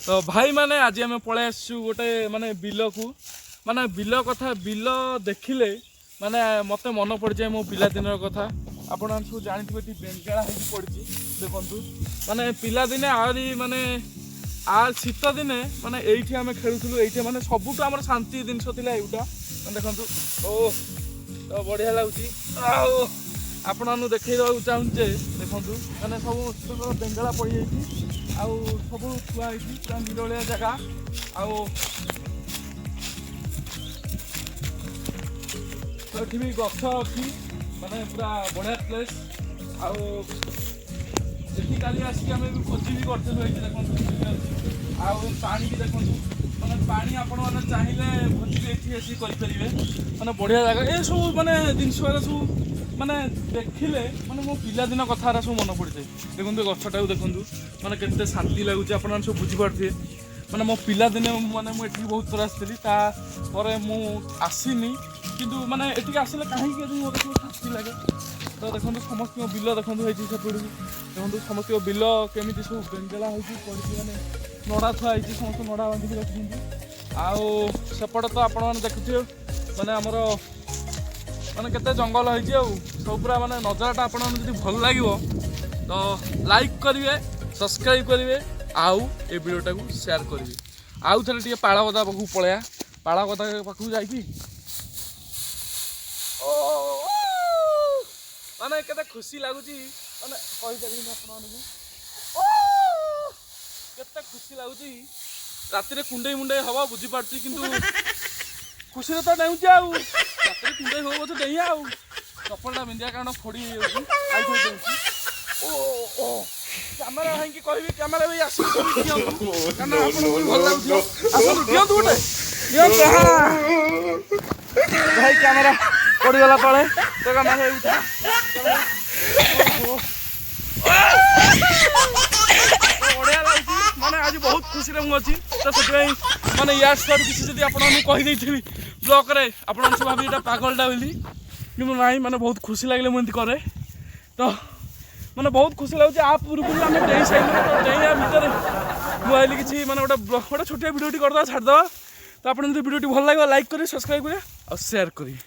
ତ ଭାଇମାନେ, ଆଜି ଆମେ ପଳେଇ ଆସିଛୁ ଗୋଟେ ମାନେ ବିଲକୁ। ମାନେ ବିଲ କଥା, ବିଲ ଦେଖିଲେ ମାନେ ମୋତେ ମନେ ପଡ଼ିଯାଏ ମୋ ପିଲାଦିନର କଥା। ଆପଣମାନେ ସବୁ ଜାଣିଥିବେ, ଏଠି ବେଙ୍ଗେଳା ହେଇକି ପଡ଼ିଛି ଦେଖନ୍ତୁ। ମାନେ ପିଲାଦିନେ ଆହୁରି ମାନେ ଶୀତ ଦିନେ ମାନେ ଏଇଠି ଆମେ ଖେଳୁଥିଲୁ। ଏଇଠି ମାନେ ସବୁଠୁ ଆମର ଶାନ୍ତି ଜିନିଷ ଥିଲା ଏଇଟା। ମାନେ ଦେଖନ୍ତୁ, ଓ ତ ବଢ଼ିଆ ଲାଗୁଛି। ଆଉ ଆପଣମାନଙ୍କୁ ଦେଖେଇ ଦେବାକୁ ଚାହୁଁଛି ଯେ ଦେଖନ୍ତୁ, ମାନେ ସବୁ ବେଙ୍ଗଳା ପଡ଼ିଯାଇଛି ଆଉ ସବୁ ଥୁଆ ହେଇଛି, ପୁରା ନିରଳିଆ ଜାଗା। ଆଉ ଏଠି ବି ଗଛ ଅଛି, ମାନେ ପୁରା ବଢ଼ିଆ ପ୍ଲେସ୍। ଆଉ ଏଠି କାଲି ଆସିକି ଆମେ ବି ଭୋଜି ବି କରିଥିଲୁ ଏଇଠି। ଦେଖନ୍ତୁ, ଅଛି ଆଉ ପାଣି ବି ଦେଖନ୍ତୁ। ମାନେ ପାଣି ଆପଣମାନେ ଚାହିଁଲେ ଭୋଜି ବି ଏଠି ଆସିକି କରିପାରିବେ। ମାନେ ବଢ଼ିଆ ଜାଗା। ଏସବୁ ମାନେ ଜିନିଷ ଗୁଡ଼ା ସବୁ ମାନେ ଦେଖିଲେ ମାନେ ମୋ ପିଲାଦିନ କଥା ଗୁଡ଼ା ସବୁ ମନେ ପଡ଼ିଯାଏ। ଦେଖନ୍ତୁ, ଏ ଗଛଟାକୁ ଦେଖନ୍ତୁ, ମାନେ କେତେ ଶାନ୍ତି ଲାଗୁଛି। ଆପଣମାନେ ସବୁ ବୁଝିପାରୁଥିବେ। ମାନେ ମୋ ପିଲାଦିନେ ମାନେ ମୁଁ ଏଠିକି ବହୁତ ଥର ଆସିଥିଲି, ତାପରେ ମୁଁ ଆସିନି। କିନ୍ତୁ ମାନେ ଏଠିକି ଆସିଲେ କାହିଁକି ଏଠି ମୋତେ ସବୁ ଶାନ୍ତି ଲାଗେ। ତ ଦେଖନ୍ତୁ, ସମସ୍ତଙ୍କ ବିଲ ଦେଖନ୍ତୁ ହେଇଛି ସେପଟକୁ। ଦେଖନ୍ତୁ, ସମସ୍ତଙ୍କ ବିଲ କେମିତି ସବୁ ବେଙ୍ଗେଳା ହେଇକି ପଡ଼ିଛି, ମାନେ ନଡ଼ା ଥୁଆ ହେଇଛି, ସମସ୍ତେ ନଡ଼ା ବାନ୍ଧିକି ରଖିଛନ୍ତି। ଆଉ ସେପଟେ ତ ଆପଣମାନେ ଦେଖୁଥିବେ, ମାନେ ଆମର ମାନେ କେତେ ଜଙ୍ଗଲ ହେଇଛି। ଆଉ ସବୁ ପୁରା ମାନେ ନଜରଟା ଆପଣମାନଙ୍କୁ ଯଦି ଭଲ ଲାଗିବ ତ ଲାଇକ୍ କରିବେ, ସବସ୍କ୍ରାଇବ୍ କରିବେ ଆଉ ଏ ଭିଡ଼ିଓଟାକୁ ସେୟାର କରିବେ। ଆଉ ଥରେ ଟିକେ ପାଳଗଦା ପାଖକୁ ପଳେଇବା। ପାଳଗଦା ପାଖକୁ ଯାଇକି ଓ ମାନେ କେତେ ଖୁସି ଲାଗୁଛି, ମାନେ କହିପାରିବିନି ଆପଣମାନଙ୍କୁ କେତେ ଖୁସି ଲାଗୁଛି। ରାତିରେ କୁଣ୍ଡେଇ ମୁଣ୍ଡେଇ ହବ, ବୁଝିପାରୁଛି, କିନ୍ତୁ ଖୁସିରେ ତ ଡେଉଁଛି। ଆଉ ରାତିରେ କୁଣ୍ଡେଇ ହବ ପଛେ ଡେଇଁଆ। ଆଉ ଚପଲଟା ପିନ୍ଧିବା, କାରଣ ଫୋଡ଼ି ହେଇଯାଉଛି। ଆଉ ଥରେ ଡେଉଁଛି। ଓ ଓ କ୍ୟାମେରା ଭାଇକି କହିବି, କ୍ୟାମେରା ଭାଇ ଆସିକି ଦିଅନ୍ତୁ, କାରଣ ଆପଣଙ୍କୁ ବି ଭଲ ଲାଗୁଥିବ। ଆସନ୍ତୁ, ଦିଅନ୍ତୁ ଗୋଟେ, ଦିଅନ୍ତୁ। ଭାଇ, କ୍ୟାମେରା ପଡ଼ିଗଲା ତଳେ। ତ କ୍ୟାମେରା ଭାଇ ଉଠା। ବଢ଼ିଆ ଲାଗୁଛି। ମାନେ ଆଜି ବହୁତ ଖୁସିରେ ମୁଁ ଅଛି। ତ ସେଥିପାଇଁ ମାନେ ୟାର ସିଆଡ଼ୁ କିଛି ଯଦି ଆପଣଙ୍କୁ କହିଦେଇଥିବି ବ୍ଲଗ୍ରେ, ଆପଣମାନେ ସବୁ ଭାବି ଏଇଟା ପାଗଳଟା ବୋଲି, କିନ୍ତୁ ନାହିଁ। ମାନେ ବହୁତ ଖୁସି ଲାଗିଲେ ମୁଁ ଏମିତି କରେ। ତ ମାନେ ବହୁତ ଖୁସି ଲାଗୁଛି। ଆ ପୂର୍ବରୁ ଆମେ ଡେଇଁ ସାରିଲୁ। ତ ଡେଇଁବା ଭିତରେ ମୁଁ ଭାବିଲି କିଛି ମାନେ ଗୋଟେ ଛୋଟିଆ ଭିଡ଼ିଓଟି କରିଦେବା, ଛାଡ଼ିଦେବା। ତ ଆପଣ ଯଦି ଭିଡ଼ିଓଟି ଭଲ ଲାଗିବ, ଲାଇକ୍ କରିବେ, ସବସ୍କ୍ରାଇବ୍ କରିବେ ଆଉ ସେୟାର କରିବେ।